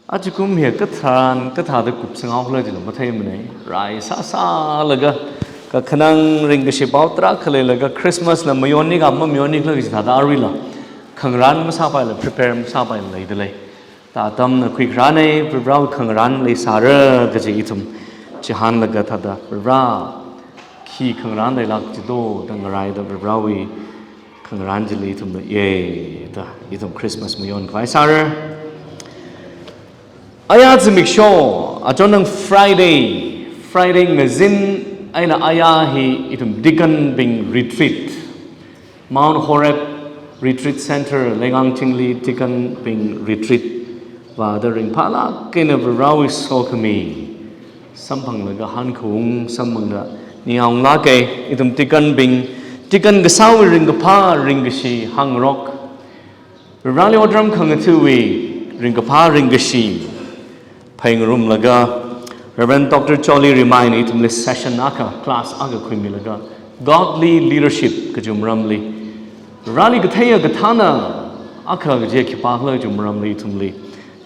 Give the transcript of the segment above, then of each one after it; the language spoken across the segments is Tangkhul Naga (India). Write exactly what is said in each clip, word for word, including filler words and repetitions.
Ajakum hi kathan, kathāda kupsanghaokhala jila matheimanei. Rai sāsālaga, kakhanang ringkashi pao tarākha leilaga, Christmas la mayonnikhala mayonnikhala kaji thāda aruila khangarān masāpaila, prepare masāpaila leidalei. Thāda atamna khuikharānei, Proho khangarān leisāra kaji ithum chihānlaga thāda, Proho khi khangarān leilāk jido da ngaraida, Prohowui khangarān chili ithumna ye da ithum Christmas mayonkhavai sāra. Aya zimiksho, achonnang Friday, Friday ngazin eina aya hi ithum deaconbing retreat, Mount Horeb Retreat Center, Leingangchingli deaconbing retreat vāda ringphālāk eina Varewui sokhami samphanglaga, hankaung samphangda ningyānglāka. Ithum deaconbing, deacon kasāwui ringkaphā ringkashi hāngrok, Vareli otram khangathāwui ringkaphā ringkashi phāngarumlaga, Reverend Doctor Choli Rimai na ithumli session akha, class akha khuimilaga, Godly Leadership kaji maramli, Vareli katheiya kathāna akha kaji khipākhala kaji maramli ithumli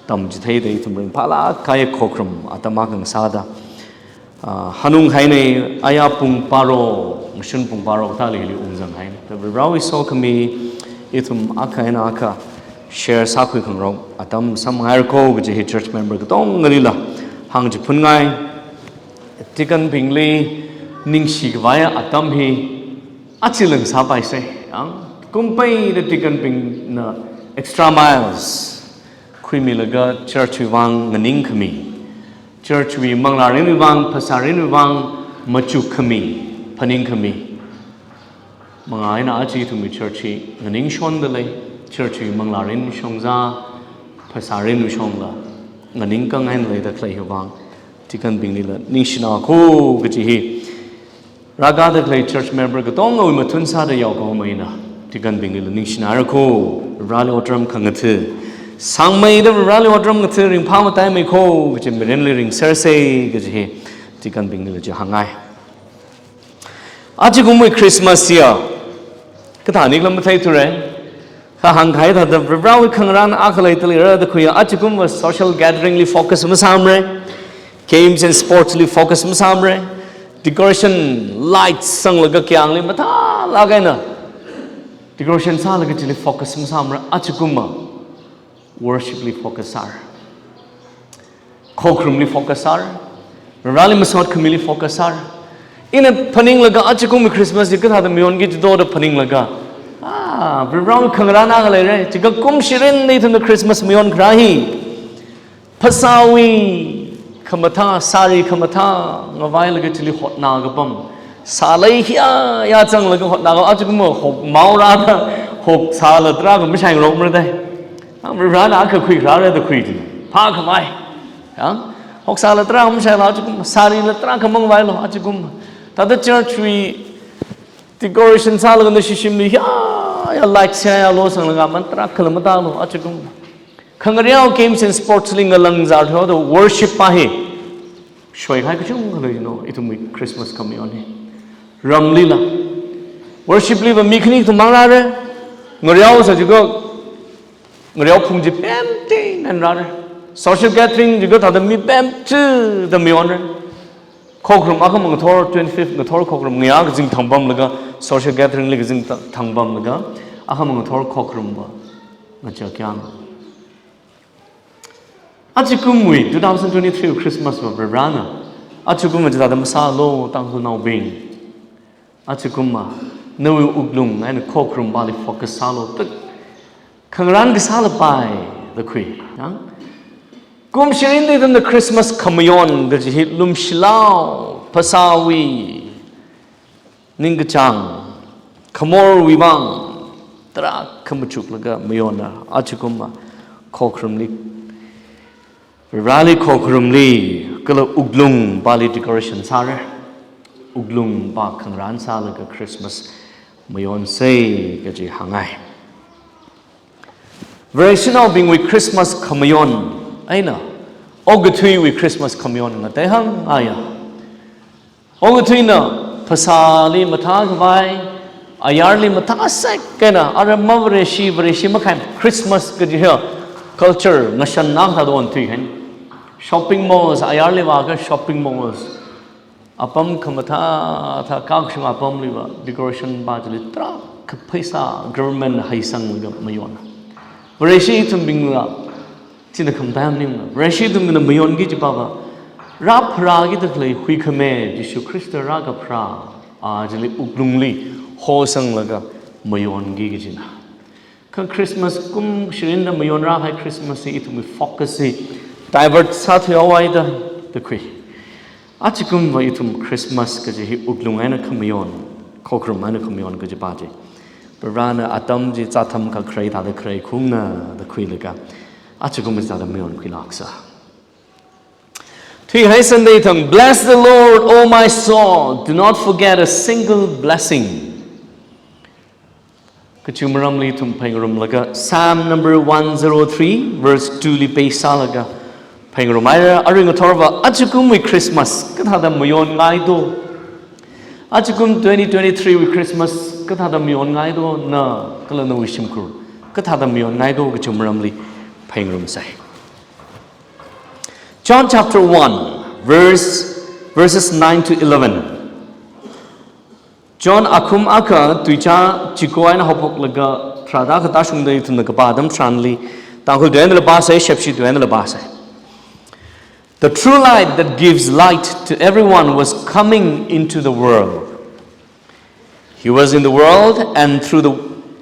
tamchitheida, ithum ringphālāk kahai khokharum atam akha ngasāda, ah, hanunghainei. Aya pung baro, ngashun pung baro kathāli hili ungzanghainei. Thāda Varewui sokhami ithum akha eina akha share sākhui khangarok atam samngairako kaji hi church member katongalila hāngchiphunngai. Deaconbingli ningshikhavai atam hi achilang sāpaisei. Ang kumpeida deaconbingna extra miles khuimilaga churchwui vang nganingkhami, churchwui manglārinwui vang, phasārinwui vang machukkhami, phaningkhami manga eina aja ithumwui church hi nganingshondalei. Churchwui manglārin shongza, phasārin shongla nganingkang eina leida khalei hiwui vang deaconbinglila ningshinako kaji hi rākada khalei church member katongawui mathun sāda yaokahoma eina deaconbinglila ningshinairako. Vareli otram khangathā sāngmeida, Vareli otram ngathā ringphā mataimeiko kaji mirinli ringsersei kaji hi deaconbinglila chihānngai. Ajakumwui Christmas ya kathānikhala matheithura. Kha hāngkahai thāda Varewui khangarān akha leidaleira da khuiya, ajakumva social gatheringli focus masāmara, games and sportsli focus masāmara, decoration, lights sanglaga kayāngli mathālāk eina decoration sālaga chili focus masāmara. Ajakumva worshipli focus sāra, khokharumli focus sāra, Vareli masot khamili focus sāra. Ina phaninglaga, ajakumwui Christmas hi kathāda mayonki jido da phaninglaga, ah, Varewui khangarān akha leira. Chika kum shirinli ithumna Christmas mayonkharā hi phasāwui khamathā, sāri khamathā ngavailaga chili hotnakapam, sālei hiya ya zanglaga hotnakapam, ajakumva hop mao rāda, hop sāla tarākha mashai ngarokmara dai. Ang Varena akha khuikharāra da khui chi phākhavai. Ang hop sāla tarākha mashaila, ajakum sārila tarākha mangavailu, ajakum. Thāda churchwui decoration sālaga na shishimli hiya ya light sāya lo sanglaga man tarākhala matālu, ajakum. Khangareo games and sportsli ngalangzar thoda worship pa hi shoikahai kachungkha lei, you know, ithumwui Christmas khamayon hi. Ramlila worshipliva mi khani kathum mang rāra. Ngareo sā jiakha ngareo phung chi pemting eina rāra. Social gathering jiakha thāda mi pemchida mayonra. Khokharum akha mangathor, twenty-fifth ngathor khokharum ngayā kazing thangpamlaga, social gatheringli kazing tha-, thangpamlaga, akha mangathor khokharumva ngachā kyang. Ajakumwui two thousand twenty-three Christmas va Varena ajakumva chithāda masālu, Tangkhulnaobing. Ajakumva nawui wuklung eina khokharum pali focus sālu, khangarān kasāla pai da khui. Yang kum shirinli ithumna Christmas khamayon kaji hi lumshilao, phasāwui ningkachāng, khamorwui vang tarākha machuklaga mayonna, ajakumva khokharumli, Vareli khokharumli kala wuklung pali decoration sāra. Wuklung pa khangarān sālaga Christmas mayonsei kaji hāngngai. Vareshinaobingwui Christmas khamayon eina okathuiwui Christmas khamayon ngateihāng aya. Okathuina phasāli mathākhavai, ayarli mathāsek eina, ara mavareshi, vareshi makhai Christmas kaji hi Culture, ngashan nang thadon tui hen. Shopping malls, ayarli vāakha shopping malls. Apam khamathā thā kangshung apamli vā, decoration pā chili tarākha pheisā government haisanglaga mayon. Vareshi ithumbingla, china khamathā yamningla. Vareshi ithumbingla mayonki kaji pā vā. Rāpharāki da khalei huikhame, Jishu Khrista rākapharā, a chili wuklungli hosanglaga mayonki kajina. Kha Christmas kum shirinda mayon rāhai Christmas hi ithumwui focus hi divert sāthuihaowa da, da khui. Achikumva ithum Christmas kaji hi wuklung eina khamayon, khokharum eina khamayon kaji pā chi. Varena atam chi zātham kakharei thāda kharei khaungna da khuilaga, achikum zāda mayonkhuilāksa. Thuihai Sunday thang, "Bless the Lord, O my soul, do not forget a single blessing." Kachi maramli ithum phāngarumlaga Psalm number one zero three, verse two li pheisālaga phāngarumhaira. Arui ngathorva achikumwui Christmas kathāda mayonngai do? Achikum twenty twenty-three wui Christmas kathāda mayonngai do, na kala nawui shimkhur kathāda mayonngai do kachi maramli phāngarumsai. John chapter one, verse, verses nine to eleven. John akhum akha tuicha chiko eina haophoklaga tharāda akha tāshungda ithumna kapā atam tharanli, Tangkhul tuina la pāsai, Shepshi tuina la pāsai. "The true light that gives light to everyone was coming into the world. He was in the world, and through the,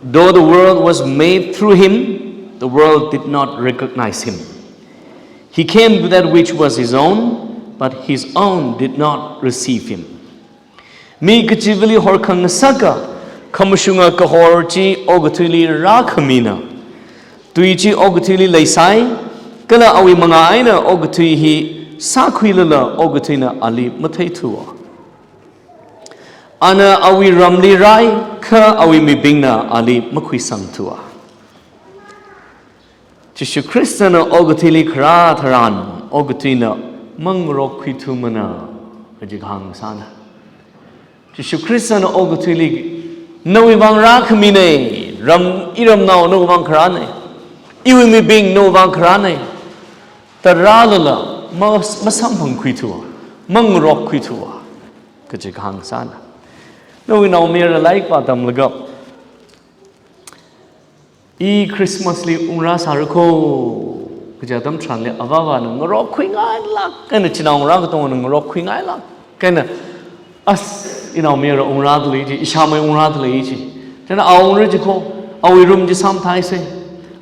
though the world was made through him, the world did not recognize him. He came to that which was his own, but his own did not receive him." Mi kachivali horkhangasaka khamashunga kahor chi okathuili rākhamina. Tui chi okathuili leisai, kala awui manga eina okathui hi sākhuilala okathuina ali matheithua. Ana awui ramli rai, kha awui mibingna ali makhuisangthua. Jishu Khristana okathuili kharā tharan, okathuina mangarokkhuithumana, kaji kahāng sāna. Jishu Khristana okathuili, nawui vang rākhamina, ram, iramnao nawui vang kharāna, iwui mibing nawui vang kharāna, da rālala, ma-, masamphangkhuithua, mangarokkhuithua, kaji kahāng sāna. Nawui naomayara lairik pātamlaga, "I Christmas li ungrāsāra kho," kaja atam tharanli avāvana ngarokkhuingailāk eina, chinaongarā katongana ngarokkhuingailāk eina, "As, inaomayara ungrādalei chi, ishāmei ungrādalei chi. Chieina a ungra jikho, awui room chi sāmathāisa.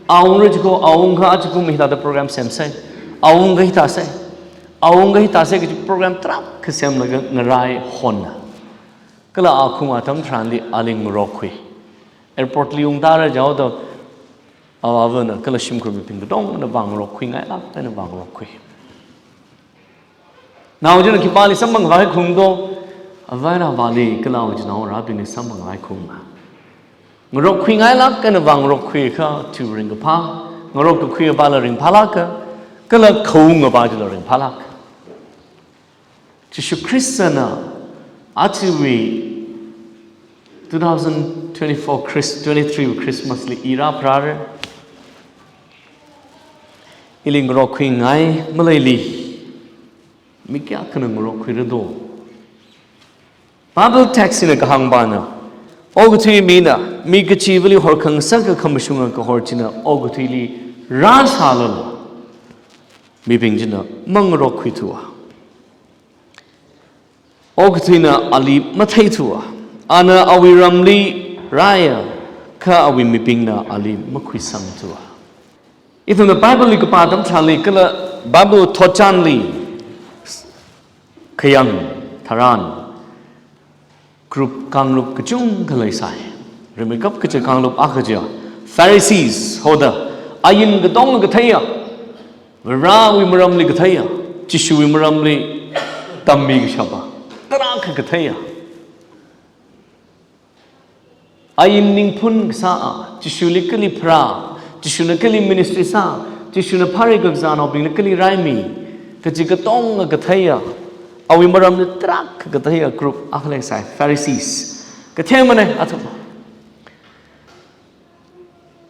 A ungra jikho, a ungakha achikum hithāda program semsa. A ungakha hithāsa. A ungakha hithāsa," kaji program tarākha semlaga ngarai honna. Kala akhum atam tharanli ali ngarokkhui. Airport li ungtāra jihaoda, avāvana kala shimkhur mibing katongana vāngarokkhuingailāk eina vāngarokkhui. Nao china khipāli samphangkhavai khaung do? Avā eina avāli kala awui chinaongarābingli samphangkhavai khaungna. Ngarokkhuingailāk eina vāngarokkhuiakha, chiwui ringkaphā, ngarokkakhui apāla ringphālāka, kala khaung apā chila ringphālāk. Jishu Khristana ajawui two thousand twenty-four Chris-, twenty-three Christmas li i rāpharāra. Ili ngarokkhuingai maleili, mi kayākhana ngarokkhuira do? Bible text hina kahāng pāna, okathui mina, mi kachivali horkhangasaka khamashunga kahor china okathuili rāsālala, mibing china mangarokkhuithua. Okathuina ali matheithua. Ana awui ramli rāya, kha awui mibingna ali makhuisangthua. Ithumna Bible li kapā atam tharanli kala Bible thotchanli khayang tharan group, kanglup kachungkha leisai. Rimeikap kachi kanglup akha chiya Pharisees hoda, ain katonga katheiya, Varewui maramli katheiya, Jishuwui maramli tammi kashapa tarākha katheiya. Ain ningphun kasā a, Jishuli kali pharā, Jishuna kali ministry sā, Jishuna phāri kakazānaobingli kali raimi, kaji katonga katheiya, awui maramli tarākha katheiya group akha leisai, Pharisees. Kathemana athum.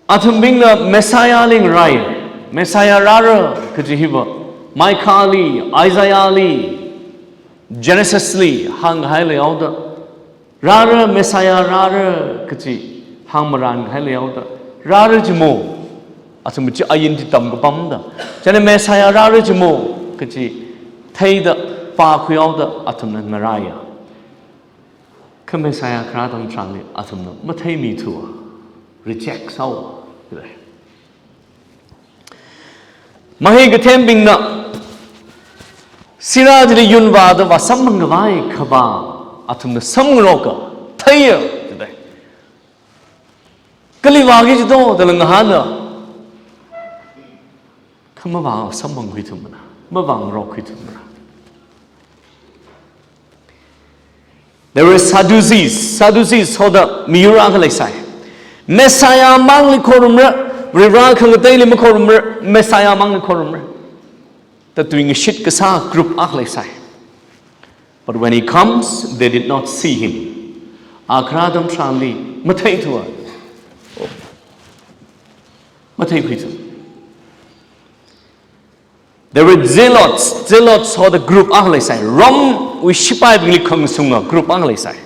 Athumbingna Messiah li ngarai, Messiah rāra kaji hiva Micah li, Isaiah li, Genesis li hānghai leihaoda, rāra, Messiah rāra kaji hāngmarānhai leihaoda, rāra jimo, athum chi ain chi tamkapamda, chieina Messiah rāra jimo kaji theida pākhuihaoda athumna ngaraiya. Kha Messiah kharā atam tharanli athumna matheimithua, reject sāhaowa. Mahai kathembingna sirā chili yunvāda vāsamphang khavai khavā athumna samngaroka, theiya, jidai. Kali vāki jido, dala ngahāna. Kha mavāsamphangkhuithumana, mavāngarokhuithumana. There were Sadducees. Sadducees hoda miyur akha leisai. Messiah mangli khorumra, Varivara khangateili makhorumra, Messiah mangli khorumra da tuingashit kasā group akha leisai. But when he comes, they did not see him. A kharā atam tharanli matheithua, matheikhuithu. There were zealots. Zealots hoda group akha leisai. Rome wui shipaibingli khangasunga group akha leisai.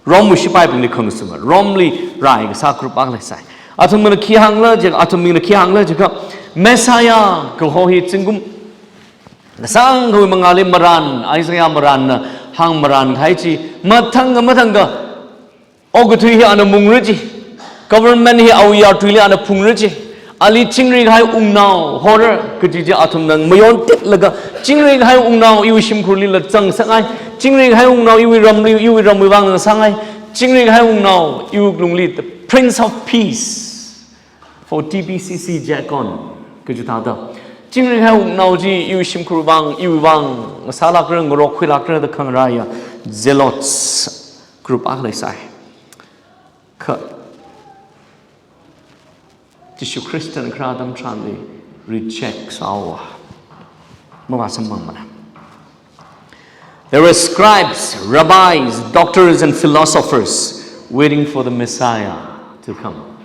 Rome wui shipaibingli khangasunga, Rome li rai kasā group akha leisai. Athumbingna khi hāngla jiakha, athumbingna khi hāngla jiakha, Messiah kaho hi zingkum ngasāngkhawui mangāli marān, Isaiah marānna hāngmarānhai chi mathangkha mathangkha okathui hi ana mungra ji, government hi awui yartuili ana phungra ji, ali chingri kahai wungnao hora kaji chi athumna mayontitlaga, chingri kahai wungnao iwui shimkhurlila zangsāngai, chingri kahai wungnao iwui ramli, iwui ramwui vang zangsāngai, chingri kahai wungnao iwui wuklungli, the Prince of Peace for T B C C Jakon kaji thāda. Chingri kahai wungnao chi iwui shimkhur vang, iwui vang ngasālākra, ngarokkhuilākra da khangaraiya zealots group akha leisai. Kha Jishu Khristana kharā atam tharanli reject sāhaowa. Mavāsamphangmana. There were scribes, rabbis, doctors, and philosophers waiting for the Messiah to come.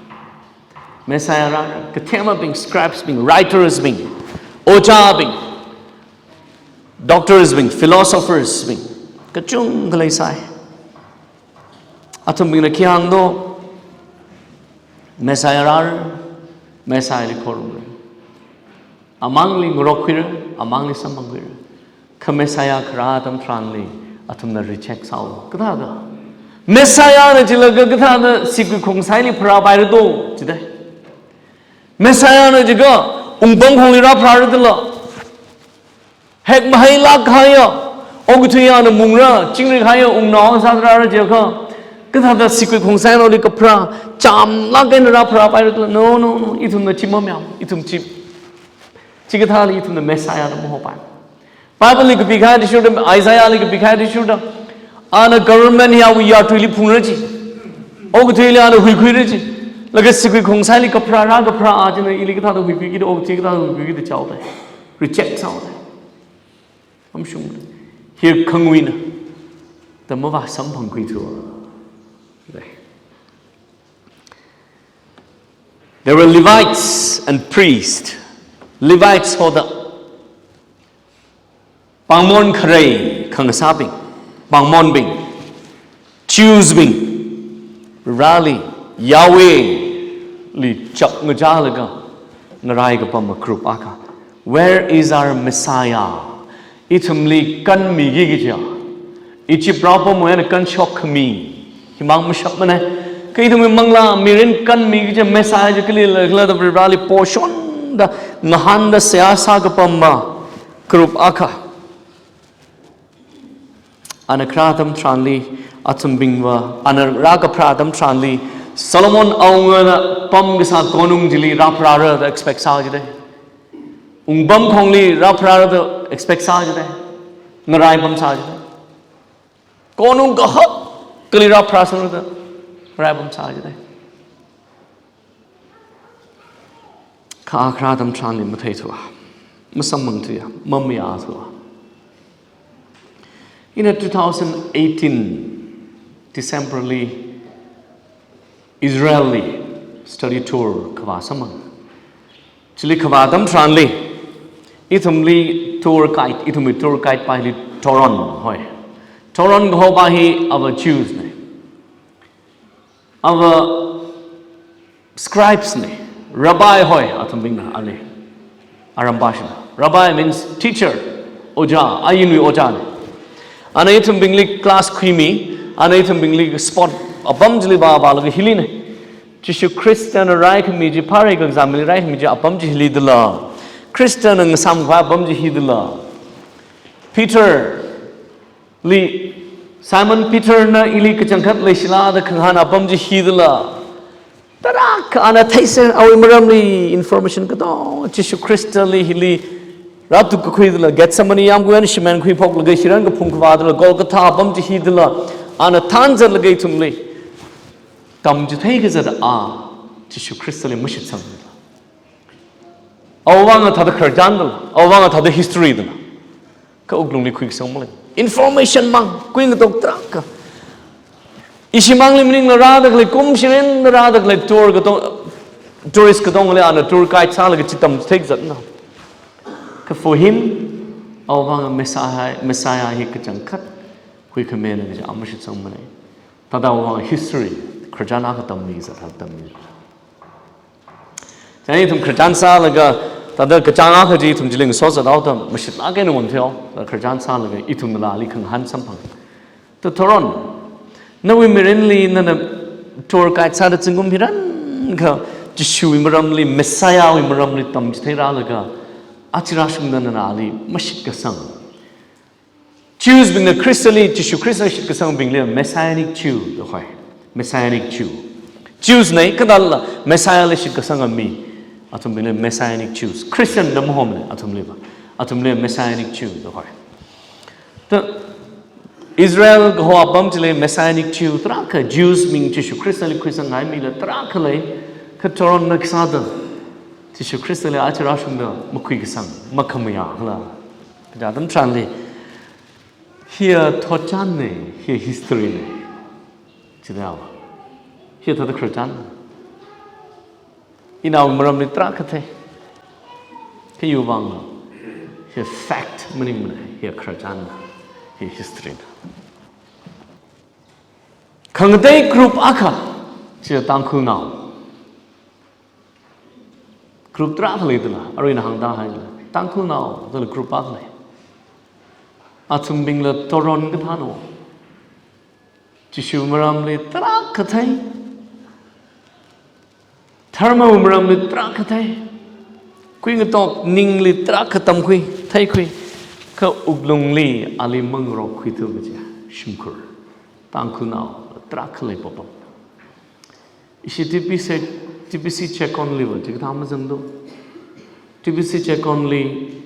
Messiah rāra, kathemabing, scribes bing, writers bing, ojābing, doctors bing, philosophers bing, kachungkha leisai. Athumbingna khi hāngdo, Messiah rāra, Messiah li khorumra. Amangli ngarokkhuira, amangli samphangkhuira. Kha Messiah kharā atam tharanli athumna reject sāhaowa. Kathāda? Messiahna jilaga kathāda sigui khongsaili pharāpaira do, jidai. Messiahna jiakha wungpamkhongli rāpharāra dala, hekmahailāk kahaiya, okathui ana mungra, chingri kahaiya wungnao sāda rāra jiakha, kathāda sigui khongsai naoli kapharā, chamlāk eina rāpharāpaira dala? No, no, no, ithumna chi mamayāma, ithum chi, chikathāli ithumna Messiah na mahopai. Bible li kapikahai athishurda, Isaiah li kapikahai athishurda, ana government hi awui yartuili phungra ji, okathuili ana huikhuira ji, laga sigui khongsaili kapharā, rākapharā a china ili kathāda huikhuiki da, okathui kathāda huikhuiki da jihaoda, reject sāhaoda. Amshung hi khanguina da mavāsamphangkhuithu. There were Levites and priests. Levites hoda pāngmon kharei khangasābing, pāngmonbing, Jews bing, Vareli, Yahweh li chapngachālaga ngarai kapama group akha. Where is our Messiah? Ithumli kanmiki kaja, Egypt rāpamwui eina kanshok khami himang mashapmana. Kha ithumwui manglā mirin kanmiki kaja Messiah chi kali leikhala da Vareli poshonda, ngahānda seihā sākapama group akha. Ana kharā atam tharanli, athumbingva, ana rākapharā atam tharanli, Solomon awungana pamkasā konung chili rāpharāra da expect sā jidai. Wungpamkhongli rāpharāra da expect sā jidai. Ngaraipam sā jidai. Konung kahak kali rāpharāsangra da ngaraipam sā jidai. Kha a kharā atam tharanli matheithua, masamphangthuya, mamayāthua. Ina two thousand eighteen December li Israel li study tour khavā samphanga. Chili kavā atam tharanli, ithumli tour guide, ithumwui tour guide pa hili Toron hoi. Toron kahopa hi ava Jews na. Ava scribes na. Rabbi hoi, athumbingna ali. Aram pashina. Rabbi means teacher, ojā, ayinwui ojā na. Ana ithumbingli class khuimi, ana ithumbingli spot apam chili vāvālaga hili na. Jishu Khristana raikhami chi, phāreikakazā mili raikhami chi apam chi hili dala. Khristana ngasāmkhavai apam chi hi dala. Peter li, Simon Peterna ili kachangkhat leishila da khangahān apam chi hi dala. Tarākha ana theisang awui maramli information katonga Jishu Khristali hili rātuk kakhui dala. Gethsemane yāmgui eina shimān khuiphoklaga hiran kaphung kavā dala, Golgotha apam chi hi dala. Ana thānzatlaga ithumli tamchithei kazat a Jishu Khristali mashitsang dala. Awui vang thāda khararchan dala, awui vang thāda history dala. Kha wuklungli khuikasang malei. Information mang, kuingatok tarākha. Ishi mangli maningla rāda khalei, kum shirin rāda khalei tour katonga, tourist katongali ana tour guide sālaga chi tamchithei kazatna. Kha for him, awui vang Messiah, Messiah hi kachangkhat huikhamina kaja mashitsang malei. Thāda awui vang history, khararchan akha tammi kazat, thāda tammi. Chieina ithum khararchan sālaga, thāda kachāng akha chi ithum chili ngasozat haoda, mashitlāk eina vāng theo, thāda khararchan sālaga, ithumla ali khangahān samphang. To Toron, nawui mirinli nana tour guide sāda zingkum hirankha Jishuwui maramli, Messiahwui maramli tamchithei rālaga, aja rāshungda nana ali mashitkasang. Jews bingna Khristali, Jishu Khristali shitkasangbingli Messianic Jew da hoi. Messianic Jew. Jews na kathāla Messiahli shitkasanga mi. Athumbingli Messianic Jews. Christian da mahomna athumliva. Athumli Messianic Jew da hoi. Ta Israel kaho apam chili Messianic Jew tarākha, Jews ming Jishu Khristali khuisangngai mila tarākha lei. Kha Toronna kasāda Jishu Khristali aja rāshungda makhuikasang, makhamayā khala. Kaja atam tharanli, hiya thotchan na, hiya history na. Chida haowa. Hiya thāda khararchan. Ina awui maramli tarākha thei. Kha iwui vang, hiya fact maningmana, hiya khararchan na, hiya history na. Khangatei group akha, chiya Tangkhulnao. Group tarākha lei dala, arui ina hāngda haila. Tangkhulnao dala group akha lei. Athumbingla Toron kathāna. Jishu maramli tarākha thei. Dharmawui maramli tarākha thei. Kuingatok ningli tarākha tamkhui, theikhui. Kha wuklungli ali mangarokkhuithu kaja shimkhur. Tangkhulnao tarākha lei papam. Ishi T B C, T B C check only va, chikathā mazangdo. T B C check only,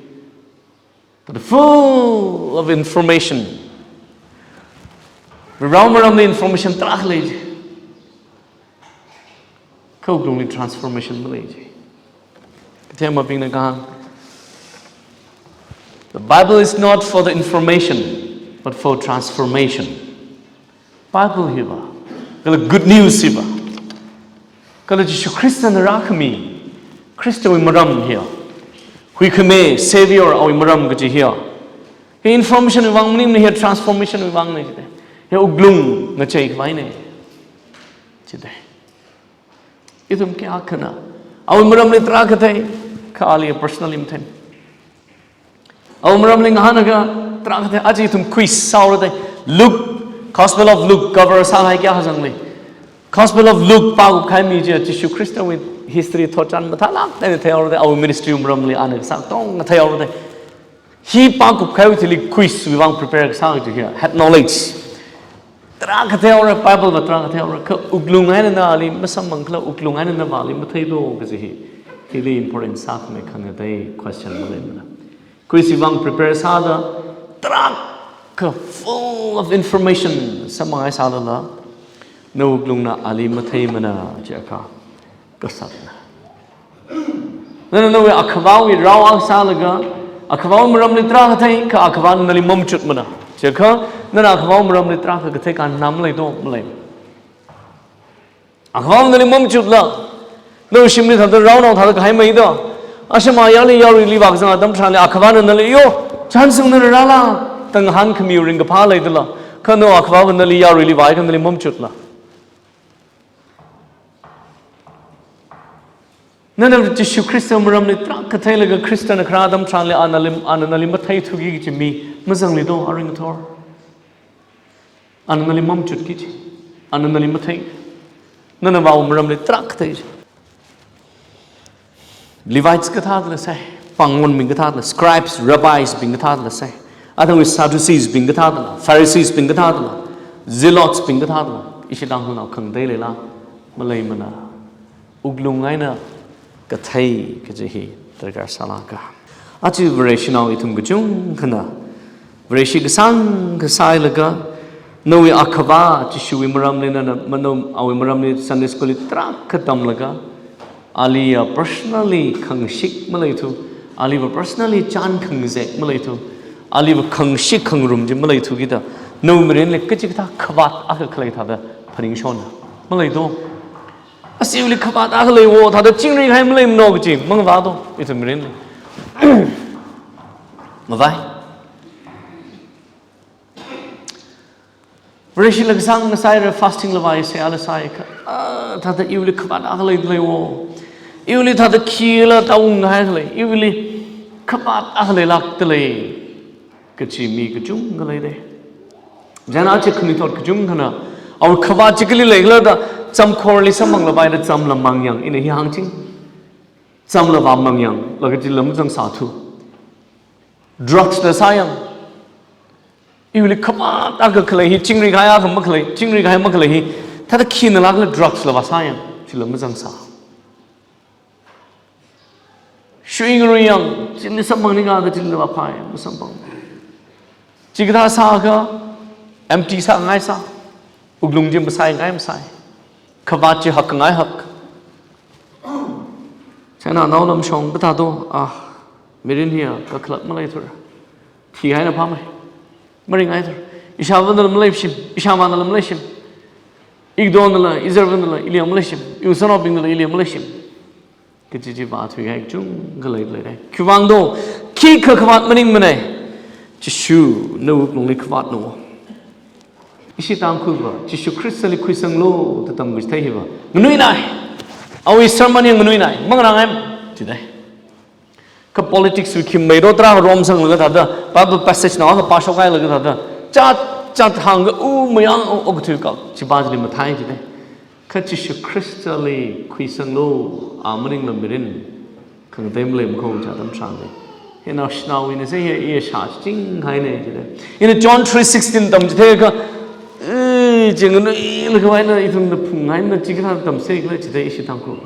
that full of information. Rao maramli information tarākha lei ji. Kha wuklungli transformation malei ji. Kathema bingna kahāng. The Bible is not for the information, but for transformation. Bible hiva, kala good news hiva, kala Jishu Khristana rākhami, Khristawui maram hiya, huikhami Savior awui maram kaji hiya. Hi information wui vang maningmana, hiya transformation wui vang na jida. Hiya wuklung ngacheikhavai na jida. Ithum kayākhana awui maramli tarākha thei, kha ali personally mathei. Awui maramli ngahānlaga tarākha thei, aja ithum quiz sāhaora da. Luke, Gospel of Luke cover sāhai kayākha zangli. Gospel of Luke pākupkahai mi chiya Jishu Khristawui history thotchan mathālāk eina theihaora da, awui ministry maramli ana kasā katonga theihaora da. Hi pākupkahaiwui thili quiz wui vang prepare kasā kaji hiya, head knowledge. Tarākha theihaora, Bible va tarākha theihaora, kha wuklung einana ali masamphang khala, wuklung einana vāli matheido kaji hi. Hili important sākhamei khangatei question maleimana. Quiz wui vang prepare sāda, tarākha full of information samphang haisālala, na wuklungna ali matheimana jiakha kasatna. Nana nawui akhavāwui rao akha sālaga, akhavāwui maramli tarākha thei, kha akhavāna nali mamachutmana. Jiakha, nana akhavāwui maramli tarākha kathei kanna maleido, malei. Akhavāna nali mamachutla, nawui shimli thāda raonao thāda kahai maida. Ashama yali yaruili vākazang atam tharanli Akhavana nali yo, chānsung nana rāla, da ngahānkhami ringkaphā leidala, kha nao Akhavava nali yaruili vāakha nali mamachutla. Nana Jishu Khrista maramli tarākha theilaga Khristana kharā atam tharanli ana nali, ana nali matheithuki kaji mi mazangli do, arui ngathor. Ana nali mamachutki kaji. Ana nali mathei. Nana vāu maramli tarākha thei kaji. Levites kathāla sai, pāngmonbing kathāla, scribes, rabbis bing kathāla sai, athang Sadducees bing kathāla, Pharisees bing kathāla, zealots bing kathāla, ishi Tangkhulnao khangatei leila, maleimana. Wuklung eina kathei kaji hi darkar sālāka. Aja Vareshinao ithum kachungkhana Vareshi kasāngkha sāhailaga, nawui Akhava Jishuwui maramli nana, manao awui maramli Sunday school li tarākha tamlaga, aliya personally khangashik maleithu, aliva personally chān khangazek maleithu, aliva khangashik khangarum chi maleithu kida, nawui mirinli kachikathā khavāt akha khalei thāda phaningshonna. Malei do. Ashiwuili khavāt akha leiwo, thāda chingri kahai maleimano kaji, mangavā do, ithum mirinli. Mavai. Vareshila kasāngkha sāhaira, fasting la vāi, seihā la sāi kha, ah, thāda iwuili khavāt akha lei, leiwo. Iwuili thāda khila tāung kahai khalei, iwuili khavāt akha leilākda lei kaji mi kachungkha leidei. Chieina aja khanuithot kachungkhana, awui khavāt chi kali leikhala da, chāmkhorli samphangla vāi da chāmla mangyang, ina hi hāngching. Chāmla vāmangyang, laga chila mazangsāthu. Drugs la sāyang. Iwuili khavāt akha khalei hi, chingri kahai akha makhalei, chingri kahai makhalei hi, thāda khinalākla drugs la vāsāyang, chila mazangsā. Shuingaruiyang, chili samphangning akha chili vāphai, masamphang. Chikathā sākha, empty sāngaisā, wuklung chi masāingai masāi. Khavāt chi hakngai hak. Chieina naongarā mashong kathā do, ah, mirin hiya kakhalat maleithura. Thihaina phāmei. Maringaithura. Ishāvānala maleishim, ishāmānala maleishim. Igdonala, izarvānala, iliya maleishim. Iwui sanaobingnala, iliya maleishim. Kaji chi vāthuihai kachungkha leilei. Khiwuivang do, khikha khavāt maningmanei. Jishu nawui wuklungli khavātna. Ishi Tangkhulva, Jishu Khristali khuisanglu, da tamkachithei hiva. Nganuinai. Awui sermon hi nganuinai. Mangarāngaim. Chidei. Kha politics wui khim meido tarā romsanglaga thāda, Bible passage nao akha pāshokhailaga thāda, chat, chat hāngga u mayang o, okathui kak, chipā chili mathei chidei. Kha Jishu Khristali khuisanglu, a maningla mirin khangatei malei makhong cha atam tharanli. Hina shanaowuina sāya, iya shāchinghaina chidei. Ina John three sixteen tamchitheiakha, eh, chi nganuilakhavaina ithumna phunghaina chikathā tamsei khala chidei ishi Tangkhul.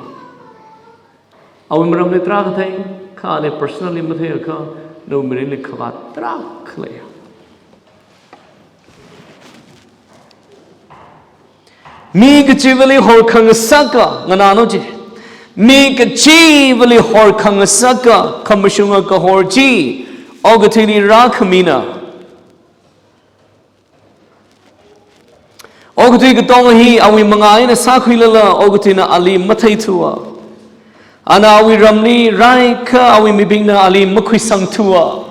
Awui maramli tarākha thei, kha ali personally matheiakha, nawui mirinli khavāt tarākha lei. Mi kachivali horkhangasaka, nganālu chi. Mi kachivali horkhangasaka, khamashunga kahor chi, okathuili rākhamina. Okathui katonga hi awui mangā eina sākhuilala, okathuina ali matheithua. Ana awui ramli rāakha awui mibingna ali makhuisangthua.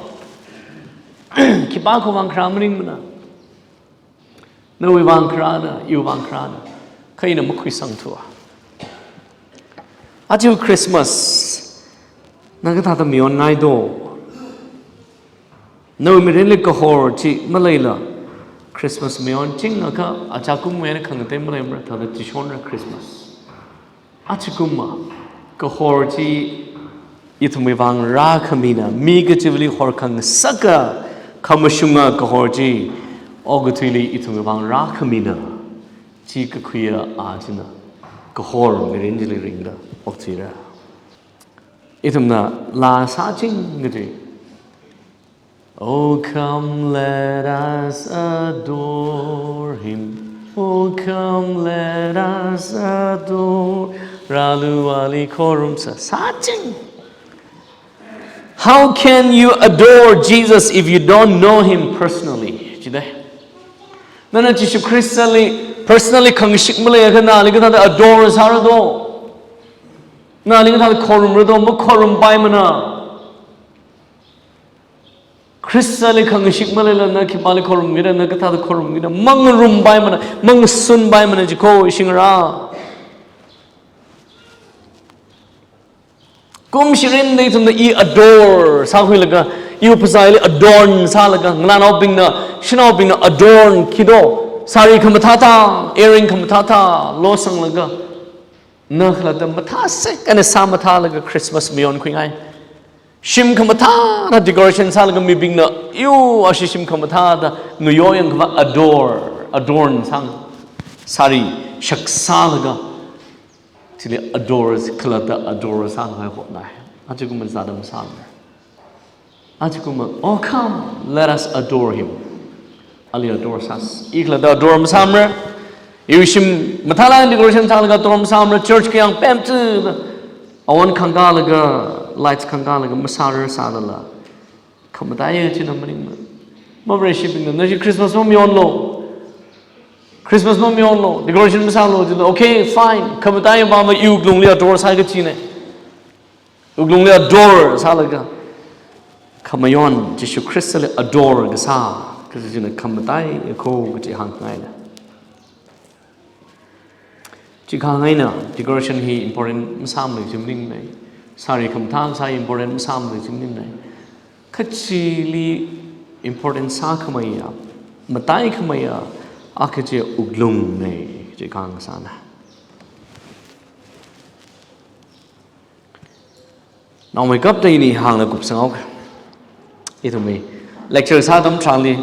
Khipākha vāngkharā maningmana. Nawui vāngkharāna, iwui vāngkharāna. Kha ina makhuisangthua. Aja Christmas, na kathāda mayonngai do? Nawui mirinli kahor chi maleila, Christmas mayonchingakha, aja kumwui eina khangatei maleimara, thāda chishonra Christmas. Aja kumva, kahor chi ithumwui vāng rākhamina, mi kachivali horkhangasaka, khamashunga kahor chi, okathuili ithumwui vāng rākhamina. Chi kakhuiya a china, kahor mirin chili ringda okthuira. Ithumna laa sāching kaji. Oh, come, let us adore him. Oh, come, let us adore. Rālu ali khorumsa. Sāching. How can you adore Jesus if you don't know him personally? Chidei. Nana Jishu Khristali personally khangashik maleiakha nali kathāda adore sāra do? Nali kathāda khorumra do, makhorumpaimana. Khristali khangashik maleilala na khipāli khorumkida, na kathāda khorumkida, mangarumpaimana, mangasunpaimana jiko ishingarā. Kumshirinda ithumna i adore sākhuilaga, iwui phasāli adorn sālaga, ngalānaobingna, shanaobingna adorn khi do, sari khamathāthā, earring khamathāthā losanglaga, na khalatta mathāsek eina sāmathālaga Christmas mayonkhuingai. Shim khamathāna decoration sālaga mibingna, yo, ashi shim khamathāda ngayoyang khavā adore, adorn sānga. Sari shaksālaga, chili adore, khalatta adore sāngai hotnai. Aja kum zādam sāngai. Aja kum, "Oh, come, let us adore him." Ali adore sāsa. I khalatta adore masāmara. Iwui shim mathālāk decoration sālaga adore masāmara. Church kayāng pemthuda, awon khangkālaga, lights khangkālaga masārar sālala, khamataiya china maningmana. Mavareshibingna, "Nashi Christmas mamayonlu. Christmas mamayonlu. Decoration masālu," jila, "Okay, fine. Khamataiya pāma, iwui wuklungli adore sāki kajina." Wuklungli adore sālaga, khamayon, Jishu Khristali adore kasā, kaji china khamataiya ko kaji hāngngaina. Chi kahāng eina, decoration hi important masāmana chi maningnei. Sari khamathā kasā important masāmana chi maningnei. Kha chili important sākhameiya, mataikhameiya, a kaji wuklungnei, chi kahāng sāna. Naomeikapta ini hānglaga kupsanghaoka. Ithumwui lecture sā atam tharanli,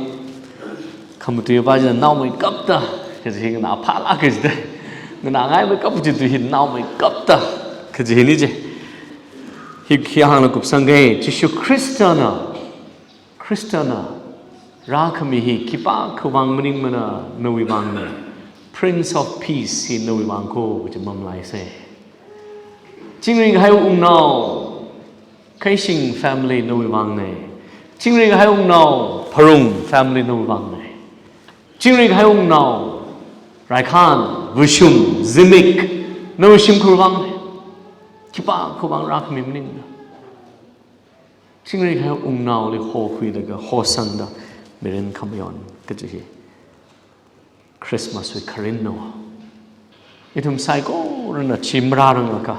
khamatui pā china naomeikapta kaji hi nganā phālāk kaji da. Nganāngaimeikap kaji tui hi naomeikapta kaji hina chi. Hi khi hānglaga kupsangki, Jishu Khristana, Khristana rākhami hi khipākha vang maningmana, nawui vangna. Prince of Peace hi nawui vang ko kaji mamalaisa. Chingri kahai wungnao, Keishing family nawui vangnei. Chingri kahai wungnao, Pharung family nawui vangnei. Chingri kahai wungnao, Raikhan, Vushum, Zimik, nawui shimkhur vangnei. Khipākha vang rākhami maningna. Chingri kahai wungnaoli hokhuilaga hosangda mirin khamayon kaji hi Christmas wui kharinna. Ithum saikorana chi marāranglakha,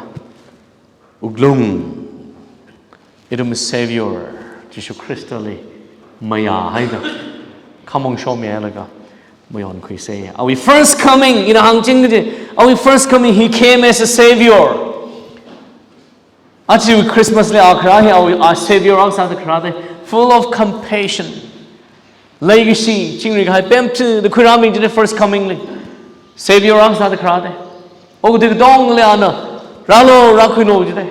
wuklung, ithum Savior Jishu Khristali mayāhaida, khamong shomyālaga mayonkhuisa. Awui first coming, ina hāngching kaji, awui first coming, He came as a Savior. Aja Christmas li a kharā hi awui, a Savior akha sāda kharā da, full of compassion. Leikashi, chingri kahai pemthuda khuirāmi jida first coming li. Savior akha sāda kharā da. Okathui katongli ana, rālu, rākhuilu jida.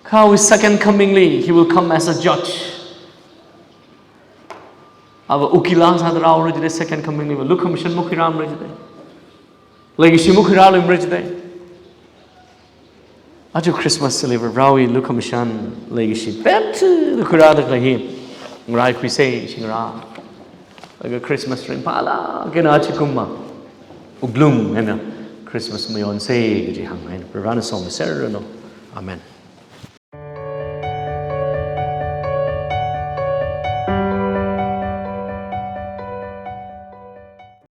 Kha awui second coming li, He will come as a judge. Ava ukil akha sāda rāra jida, second coming li va lukhamashan makhuirāmara jida. Leikashi makhuirāluimara jida. Aja Christmas li va Varewui lukhamashan leikashi pemthuda khuirāda khalei hi ngaraikhuisa shingarā. Laga Christmas ringphālāk eina aja kum ma wuklung eina Christmas mayonsa kaji hāngngaina. Varena somi serranu. Amen.